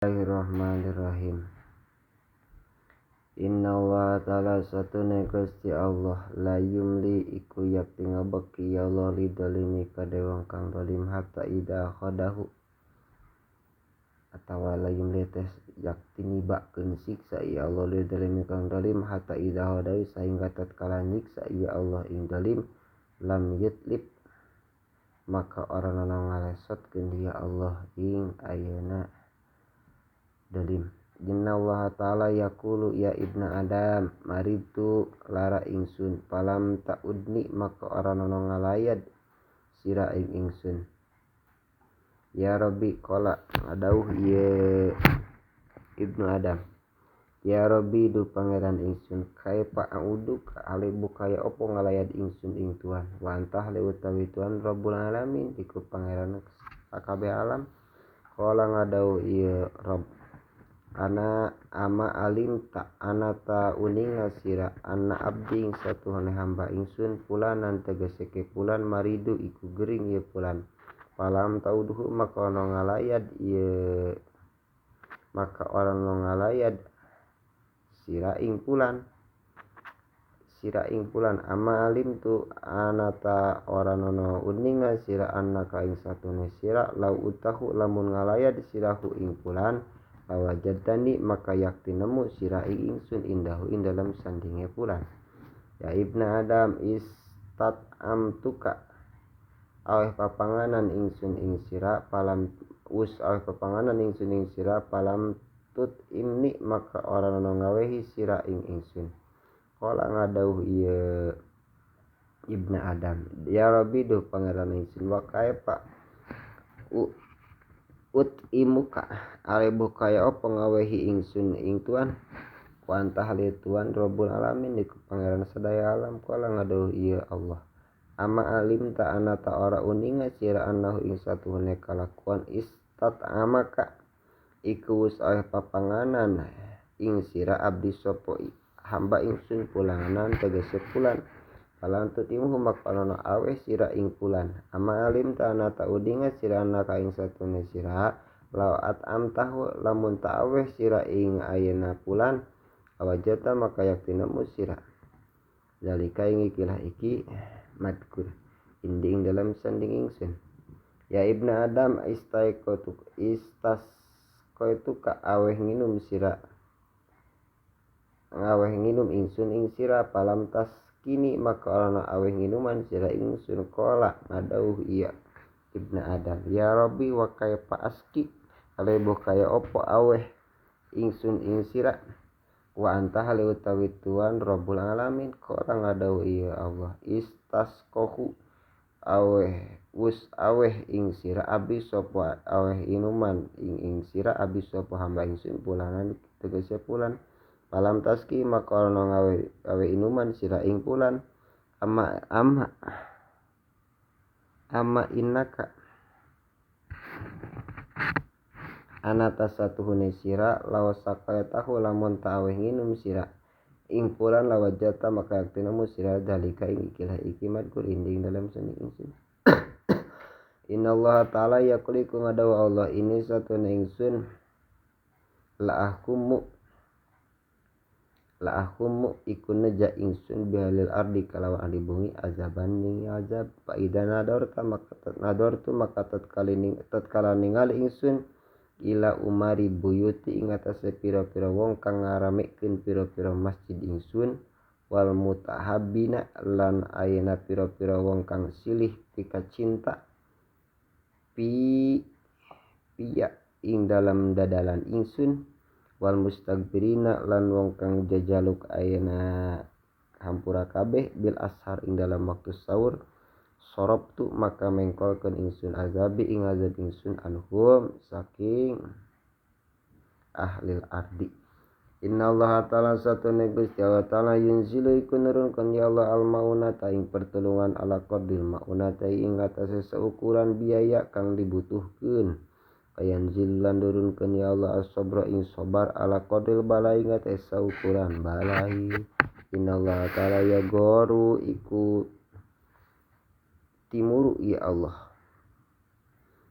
Bismillahirrahmanirrahim. Inna Allah ta'ala satune Gusti Allah la yumli iku yakti ngabeki ya Allah lidolimi kade wong kang dolim hatta ida khadahu atawa la yumli tes yakti nibakeun siksa ya Allah lidolimi kang dolim hatta ida khadahu sehingga tatkala nyiksa ya Allah ing dolim lam yutlib maka orang ana ngalesotkeun ya Allah ing ayeuna dolim. Inna Allah ta'ala yaqulu ya ibna Adam maritu lara ingsun palam ta'udni maka ora ana ngalayad sira ing ingsun. Ya Rabbi qala ngadauh ieu ibnu Adam. Ya Rabbi du pangeran ingsun kaifa a'uduk ale bukaya opo ngalayad ingsun ing Tuhan wa antah le utawi Tuhan Rabbul alamin iku pangeran sakabeh alam. Qala ngadauh ieu Rabb ana ama alim ta ana ta uninga sira anna abdi ing satuhane hamba ingsun pulanan tegese ke pulan maridu iku gering ieu pulan palam tauduhu maka ono ngalayad ieu maka orang ngalayad sira ing pulan ama alim tu ana ta ora ono uninga sira annaka ing satune sira lau utahu lamun ngalayad sirahu ing pulan awajadani maka yakti nemu sira ing ingsun indahu ing dalam sandinge pulan. Ya ibna Adam istat amtuka aweh papanganan ingsun ing sira palam us aweh papanganan ingsun ing sira palam tut imni maka ora ana ngawehi sira ing ingsun. Qala ngadauh ieu ibna Adam ya Rabbi duh pangeran ingsun wa kaifa ut imuka ale bukaya opo ngawehi ingsun ing Tuhan ku antah li Tuhan Rabbul alamin iku pangeran sadaya alam. Kala ngadauh ieu Allah ama alim ta ana ta ora uninga sira annahu ing satuhune kalakuan istat amaka iku wis aweh papanganan ing sira abdi sapa hamba ingsun pulanganan tegese pulan palan tutimuhu maka ana aweh sira ing pulan. Ama alim ta ana ta udinga sira anaka ing satune sira law at amtahu lamun ta aweh sira ing ayeuna pulan awajata maka yakti nemu sira zalika ing ikilah iki madkur indi ing dalam sanding ingsun. Ya ibna Adam istaikotuk istaskoituka aweh nginum sira ngaweh nginum ingsun ing sira palam tas kini maka ana aweh nginuman sira ingsun. Qala ngadauh iya ibna Adam ya Rabbi wa kaifa aski ale kaya opo aweh ingsun ing sira wa anta hale utawi Tuhan Rabbul alamin. Qala ngadauh iya Allah istasqahu aweh wus aweh ing sira abdi sapa aweh inuman ing sira abdi sapa hamba ingsun pulanan tegese pulan palam taski maka ana ngawe awe inuman sira ing pulan ama ama ama innaka ana tasatuhune sira law saqaitahu lamun ta aweh nginum sira ing pulan lawajata maka yakti nemu sira dalika ing ikilah iki madkur inding dalam seni ingsun. Inna Allah ta'ala yakuliku ngadawa Allah ini satune ingsun la ahkumu iku neja ingsun bihalil ardi kalawan ahli bumi azaban ning azab fa ida nadorta maka nadortu maka tatkala ningali ingsun ila umari buyuti ing atase pira-pira wong kang ngaramekeun pira-pira masjid ingsun wal mutahabbina lan ayeuna pira-pira wong kang silih pika cinta pi piya ing dalam dadalan ingsun wal mustagbirina lan wong kang jajaluk ayeuna hampura kabeh bil ashar ing dalam waktu sahur sorobtu maka mengkolkeun ingsun azabi ing azab ingsun anhum saking ahlil ardi. Inna Allah ta'ala satune Gusti Allah ta'ala yunzilu iku nurunkeun ya Allah al maunata ing pertulungan ala qadril maunata ing atase saukuran biaya kang dibutuhkeun. Ayan zillan nurunkeun ya Allah as-sabra ing sabar ala qadril balai ngates saukuran balai. Inna Allah ta'ala ya goru iku timuru ya Allah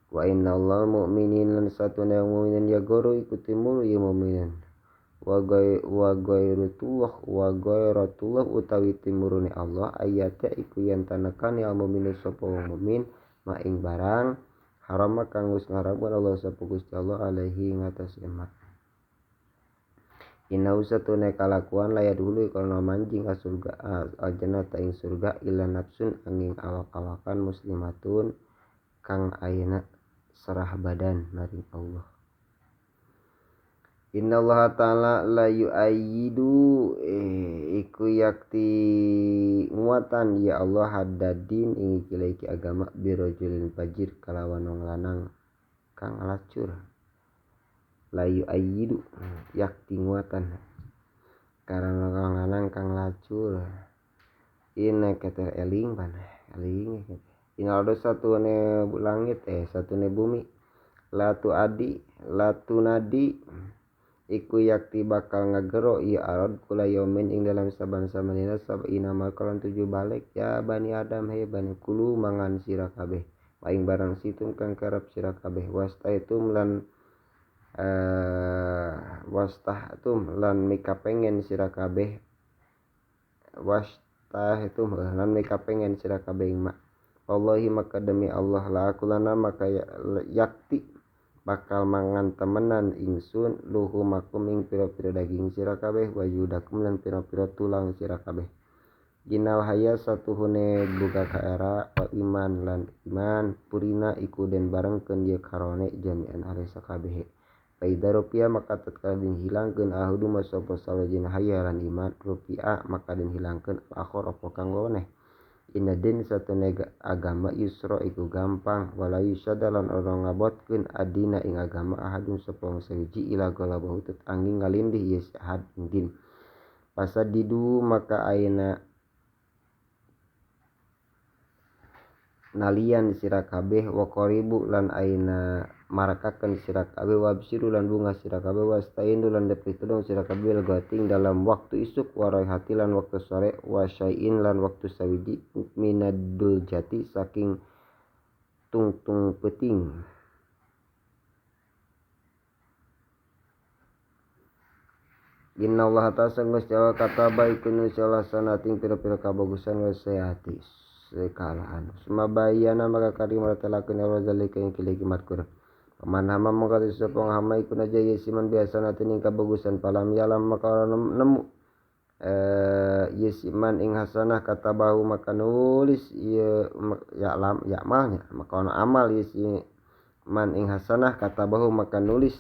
Wa innal mu'minin lan satuna mu'minin ya guru iku timur ya mu'minin wa ghairatullah wa ghairatullah utawi timurune Allah ayate iku yen tanekani al mu'minu sapa mukmin ma ing barang haram kang wis ngaramkeun Allah sapa Gusti Allah alaihi ngatasé ma. Inna usatune kalakuan laya dulu kana manjing ka surga aljannata ing surga ila nafsun angin awak-awakan muslimatun kang ayeuna serah badan maring Allah. Inna Allah ta'ala la yu'ayyidu iku yakti nguatan ya Allah haddadin ing iki agama birajulin fajir kalawan wong lanang kang lacur. La yu'ayyidu yakti nguatan karena wong lanang kang lacur. Inna kater eling pan eling inna satune langit satune bumi latu adi latu nadi iku yakti bakal ngagero ieu arad kula yaumin ing dalam saban-saban dina sab'ina makalan 7 balik ya bani Adam he bani kulu mangan sira kabeh paing barang situm kang kerep sira kabeh wastaitum lan wastahtum lan mikapengen sira kabeh wastahtum lan mikapengen sira kabeh ing ma Wallahi maka demi Allah la akulana maka yakti bakal mangan temenan ingsun luhumakum ing pira-pira daging sira kabeh wajudakum lan pira-pira tulang sira kabeh. Ginal haya satuhune buka kaera wa iman lan iman purina iku den barengkeun ye karone jami'an are sakabehe. Faida rupiah maka tatkala den hilangkeun ahudu masapa sawajina haya lan iman rupiah maka den hilangkeun akhir apa kang weweneh. Inna din satune agama yusra iku gampang wala yusadalan ora ngabotkeun adina ing agama ahadun sapa wong sawiji ila galabahu tet angin ngalindih ieu ahad ing din. Pasadidu maka ayeuna nalian sira kabeh wa qaribu lan ayeuna marakakeun sira kabeh wabsiru lan bunga sira kabeh wastainu lan depitulung sira kabeh gating dalam waktu isuk warohati lan waktu sore wasyai'in lan waktu sawiji minadul jati saking tungtung peting. Inna Allah ta'ala Gusti Allah kataba iku nulis sanating pira-pira kabagusan wa sayati sekalaan sumabayana maka kari maratelakeun Allah zalika ing kiliki matkur. Paman hama maka sapa hama iku naja yesiman biasa ing kabagusan palam yalam maka ora nemu yesiman ing hasanah katabahu maka nulis ieu ya lam ya malnya maka ono amal yesiman ing hasanah katabahu maka nulis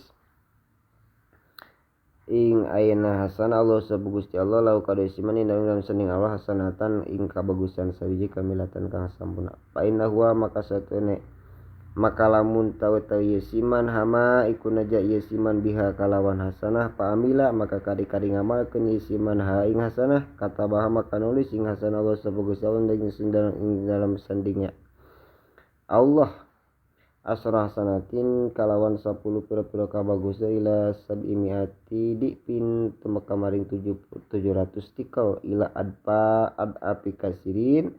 ing ayeuna hasanah Allah sapa Gusti Allah lau kada yesiman ing dalam sening Allah hasanatan ing kabagusan sawiji kamilatan kang sampurna. Fa inna huwa maka satune maka lamun tahu-tahu yesiman hama iku naja yesiman biha kalawan hasanah pa amila maka kari-kari ngamalkeun yesiman ha ing hasanah katabaha maka nulis ing hasanah Allah sapa Gusti Allah ing dalam sandingnya Allah asra hasanatin kalawan 10 pira-pira kabagusan ila sab'imiati dipin tumeka maring 700 tikel ila adpa ad apikasirin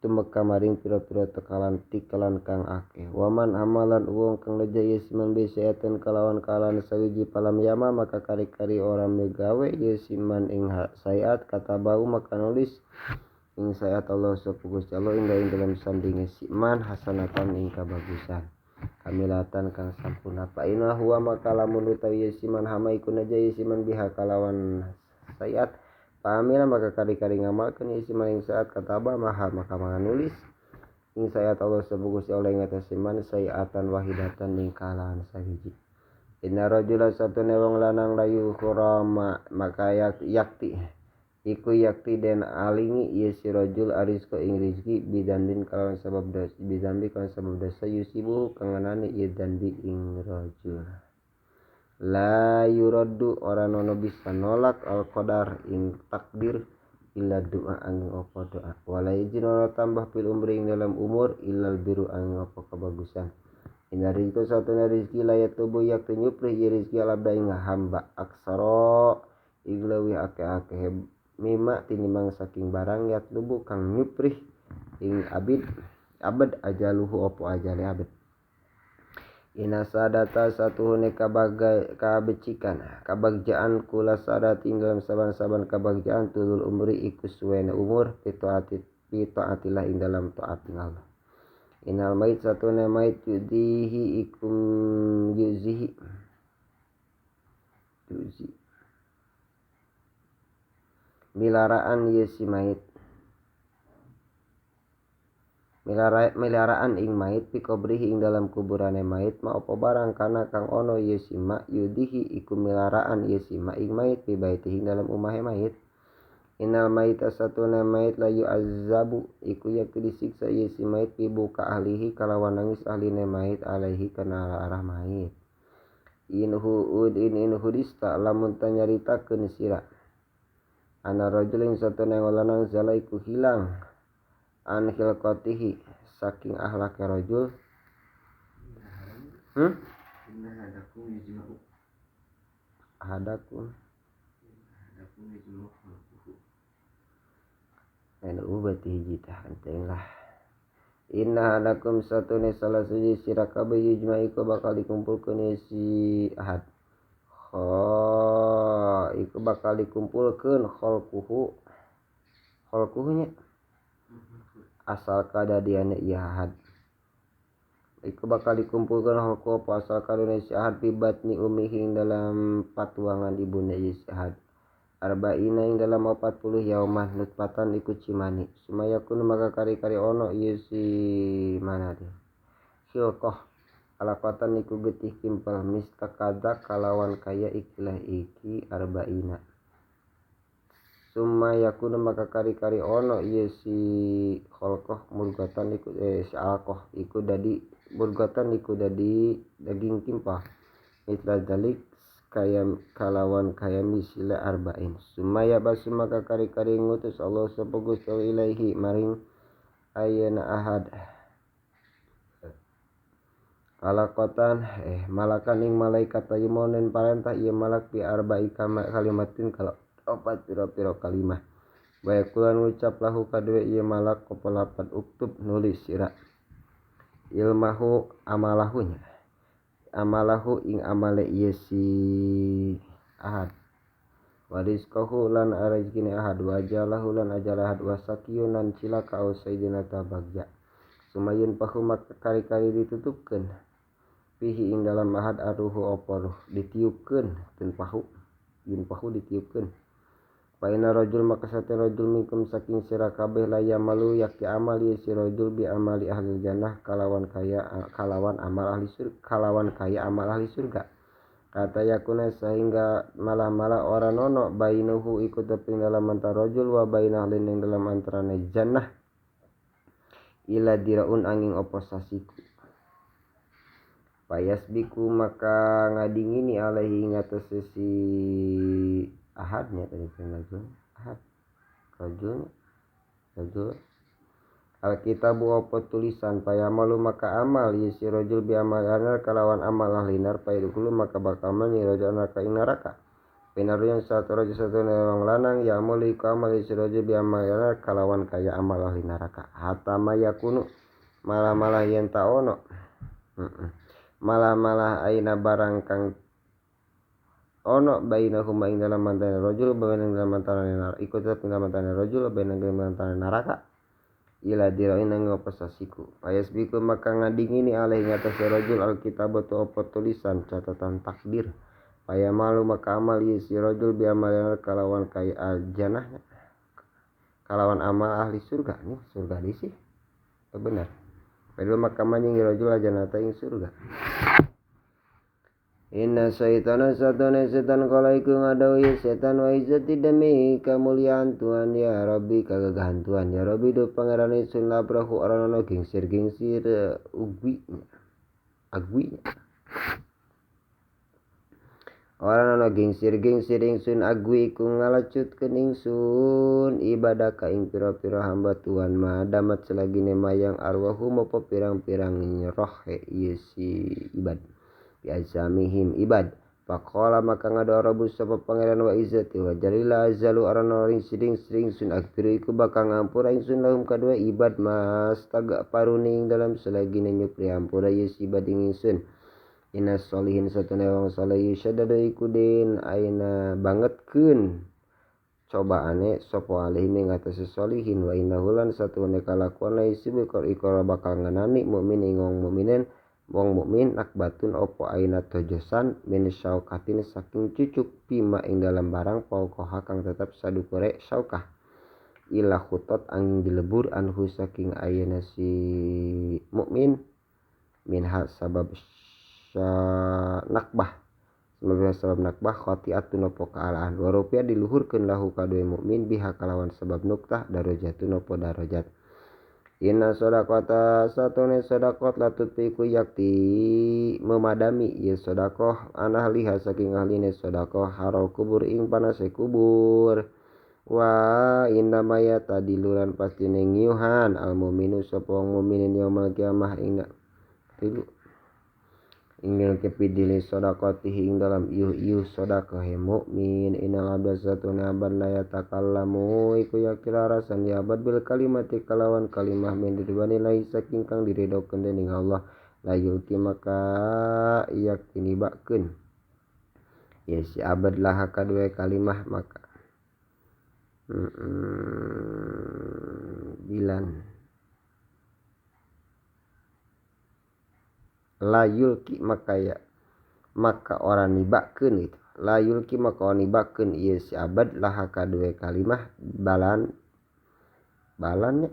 tumeka maring pira-pira tekalan tikelan kang akeh. Waman amalan wong kang leja yesiman bisaetan kalawan kalan sawiji palam yama maka kari-kari ora megawe yesiman ing sayiat katabau maka nulis ing sayiat Allah sapa Gusti Allah ing dalam sandinge siman hasanatan ing kabagusan kamilatan kang sampurna. Fa inna huwa maka lamun utawi yesiman hama iku naja yesiman biha kalawan sayiat pamila maka kari-kari ngamalkeun isi maring saat kataba maha maka nulis ing sayat Allah sapa Gusti Allah ing atase man sayiatan wahidatan ing kalahan sahiji. Inna rajula satune wong lanang layu khurama maka yakti iku yakti den alingi ieu si rajul arizqa ing rezeki bidambin kalawan sabab dosa bidambi kalawan sabab dosa yusibu kang nganani ieu dambi ing rajul. La yuraddu ora nono bisa nolak al qadar ing takdir illa doa angin apa doa wala izin ora tambah fil umri ing dalam umur illal biru angin apa kebagusan. Inna rizqa satuna rizki la yatubu yakti nyuprih ye rizki alabda ing hamba aksara ing leuwih akeh-akeh mima tinimbang saking barang yatlubu kang nyuprih ing abid abad ajaluhu apa ajale abad. Ina sadata satuhune kabagai kabecikan kabagjaan kula sadati dalam saban-saban kabagjaan tulul umri iku suwene umur pitaatilah ing dalam taat Allah. Inal mait satune mait yudihi ikum yuzihi yuzi milaraan ye si mait milaraan ing mait pikobrihi ing dalam kuburane mait ma opo barang kana kang ono ye si ma yudihi iku milaraan ye si ma ing mait pibaitihi ing dalam umahe mait. Inal maita satuna mait la yu'azzabu iku yakti disiksa ye si mait pibuka ahlihi kalawan nangis ahline mait alaihi kana arah mait. In huud in hudista lamun tanyaritakeun sira ana rajulin satuna lanang zala iku hilang an khilqatihi saking akhlake rajul. Inna hadakum yujma'u hadakum hadakum yujma'u anu berarti hiji tah enteng lah. Inna hadakum satune salah siji sira kabeh yujma iku bakal dikumpulkeun si ahad. Kha iku bakal dikumpulkeun khalquhu khalquhu nya asal kadadiane ieu ahad. Iku bakal dikumpulkeun khalqu apa asal kadadiane si ahad bi batni ummihi ing dalam patuangan ibune ieu si ahad. Arba'ina ing dalam 40 yaumah nutfatan iku cimani. Sumayakun maka kari-kari ono ieu si mana dia. Khilqah alaqatan iku getih kimpel mistakada kalawan kaya ikilah iki arba'ina. Sumayakun maka kari-kari ono ieu si khalqah murgatan iku si alaqah iku dadi murgatan iku dadi daging kimpah. Mitla dalik kaya kalawan kaya misila arba'in. Sumaya basu maka kari-kari ngutus Allah sapa Gusti ilaihi maring ayeuna ahad. Alaqatan malakan ing malaikat ayumonen parentah ieu malak bi arba'i kalimatin kalau opat pira-pira kalimah. Bayakulan ngucap lahu kadue ieu malak apa lapan uktub nulis sira ilmahu amalahunya. Amalahu ing amale ieu si ahad wa rizqahu lan rezekine ahad wa ajalahu lan ajal ahad wa sakiyun lan cilaka au sayyidina tabagja sumayun pahu maka kari-kari ditutupkeun fihi ing dalam ahad aruhu apa ruh ditiupkeun teu pahu yun pahu ditiupkeun. Fa inna rajul maka sate rajul minkum saking sira kabeh la yamalu yakti amal ye si rajul bi amali ahli jannah kalawan kaya kalawan amal ahli surga kalawan kaya amal ahli surga. Kata yakuna sehingga malah-malah ora nono bainuhu iku teping dalam antara rajul wa bainah lin ing dalam antarane jannah ila diraun angin opo sasiku. Payasbiku maka ngadingini alaihi ngatasé si ahadnya tadi rajul ahad rajul rajul alkitabu apa tulisan payamalu maka amal ye si rajul bi amal anar kalawan amal ahli nar payadkhulu maka bakal manyi rajul neraka ing neraka. Pinarun satu rajul satu wong lanang ya amali iku amal ye si rajul bi amal anar kalawan kaya amal ahli neraka. Hatta mayakunu malah-malah yen ta ono malah-malah aina barang kang ono bainahuma ing dalam antara rajul baina ing dalam antara neraka iku tetep ing dalam antara rajul baina ing dalam antara neraka ila dirain ing apa sasiku. Payasbiku maka ngadingini alaihi ngatasé rajul alkitab tu apa tulisan catatan takdir. Payamalu maka amal ye si rajul bi amal kalawan kaya aljanah kalawan amal ahli surga nih surga di sih benar. Padahal maka manjing rajul aljanata ing surga. Inna syaitana satune setan kala iku ngadawuhi setan wa izzati demi kemuliaan Tuhan ya Rabbi kagagahan Tuhan ya Rabbi do pangeran ingsun labrahu ora ana gingsir-gingsir ugwi agwi ora ana gingsir-gingsir ingsun agwi iku ngalacutkeun ingsun ibadah ka ing pira-pira hamba Tuhan ma damat selagine mayang arwahu apa pirang-pirang roh ieu si ibad biazamihim ibad. Faqala maka ngadoa Rabbu sapa pangeran wa izzati wa jalila azalu arana ring siding sun akbiru iku bakal ngampura ingsun lahum kadua ibad mas tagak paruning dalam selagine nyupri ampura ye si ibad ingsun. Inna sholihin satuna wong saleh yusyadadu iku den aina bangetkeun cobaane sapa alaihi ing atase sholihin wa innahu lan satune kalakuan la yusibu ikora bakal ngenani mukmin ing wong mukminen wong mukmin nakbatun opo aina tojosan min syaukatin saking cucuk bima ing dalam barang paukoha kang tetep sadukure syaukah ila khutot angin dilebur anhu saking ayeuna si mukmin minha sabab nakbah sebab nakbah khati'atun opo kaalaan warupia diluhurkeun lahu kadue mukmin biha kalawan sebab nuktah darajatun opo darajat. Inna sodaqata satune sodaqot latut piku yakti memadami ieu sodaqoh anah liha saking ahline sodaqoh harau kubur ing panase kubur. Wa inna maya tadiluran pastine ngiuhan al mukminu sapa wong mukminin yaumul kiamah ing tilu ingil kepidili sodaqatihi ing dalam iuh-iuh sodaqahe mukmin. Innal abda satuna abad la yatakallamu iku yakilarasan ya abad bil kalimati kalawan kalimah min ridwanillahi saking kang diridhokeun dening Allah la yulki maka yakinibakeun ya si abad lah kadue kalimah maka bilan la yulki maka ya maka ora nibakeun gitu la yulki maka ora nibakeun ieu si abad laha kadue kalimah balan balan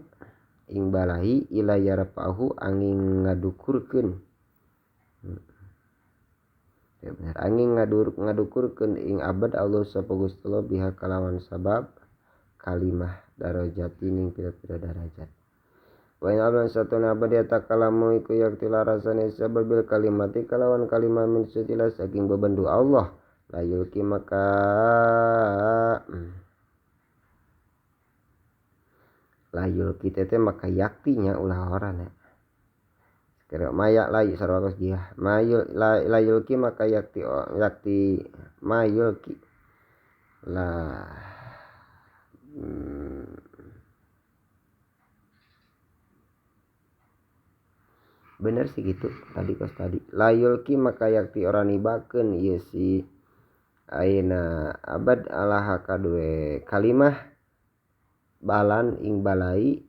ing balahi ila yarfa'hu angin ngadukurkeun ya bener angin ngadukurkeun ing abad Allah sapa Gusti Allah biha kalawan sabab kalimah darajatin ing pira-pira darajat. Wa in abdan satuna abad yatakalamu iku yakti larasane sabab bil kalimati kalawan kalimah min sutila saking bebendu Allah la yulki maka la yulki teh maka yaktinya ulah orana ya. Kira maya layu sarua kos dia mayul la yulki maka yakti yakti mayulki lah bener sih gitu tadi kos tadi layulki maka yakti ora nibakeun ieu si ayeuna abad alaha kadue kalimah balan ing balai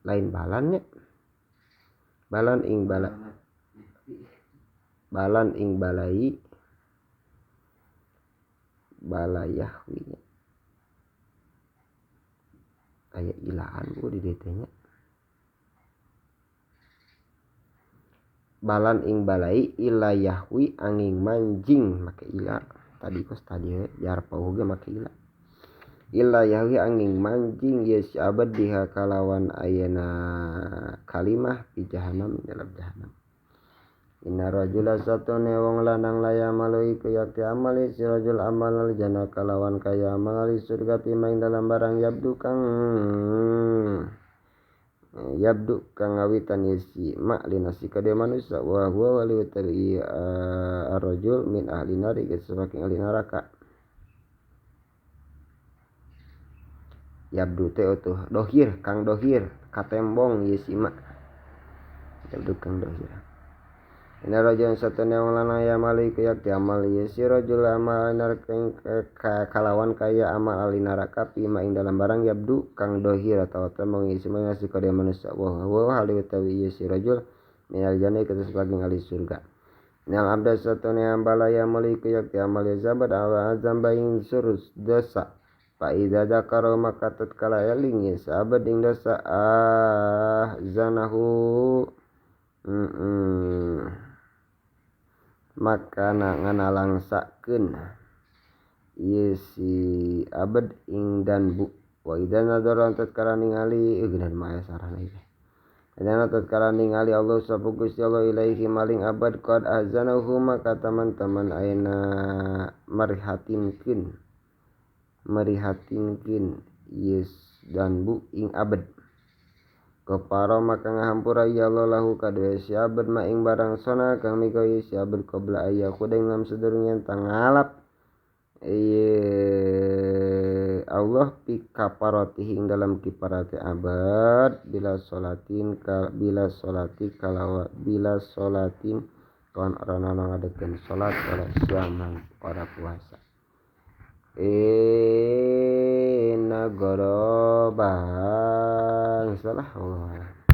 lain balannya balan ing bala balan ing balai balayahwi aya ilaan bu di DT nya balan ing balai ila yahwi angin manjing make ila tadi kos tadi yarpau ge make ila ila yahwi angin manjing ye si abad biha kalawan ayeuna kalimah fi jahannam dalam jahannam. Inna rajula satune wong lanang laya malu iku yakti amali si rajul amal al jannah kalawan kaya amal surga bima ing dalam barang yabdu kang ngawitan isi ma linasi kade manusia wa huwa wali tabi ar-rajul min ahli nari saking ahli neraka. Yabdu teh utuh dohir kang dohir katembong ieu si ma yabdu kang dohir. Inna rajul satuna wong lanang ya maliku yakti amal ieu si rajul amal neraka kalawan kaya amal ahli neraka bima ing dalam barang yabdu kang dohir atawa tembong ieu si nasi kade manusia wa huwa hal utawi ieu si rajul minal jannah ka saking ahli surga. Innal abda satuna hamba la ya maliku yakti amal ieu zabat azam baing surus dosa fa idza dzakara maka tatkala eling ieu sahabat ing dosa ah zanahu maka nganalangsakeun ieu si abad ing dan bu wa idza nadara tatkala ningali geunan mah aya sarana ieu idza tatkala ningali Allah sapa Gusti Allah ilaihi maling abad qad azanahu maka teman-teman ayeuna merihatinkeun ieu dan bu ing abad Keparo maka ngahampura ya Allah lahu kadue si abad ma ing barang sona kang migawe si abad qabla aya kudeng lam sadurunge tangalap Allah pi kaparatihi ing dalam kiparate abad bila solatin bila solati kalawa bila solatin Kawan ora ana ngadegeun salat wala siam ora puasa. Inna goroba salah Allah.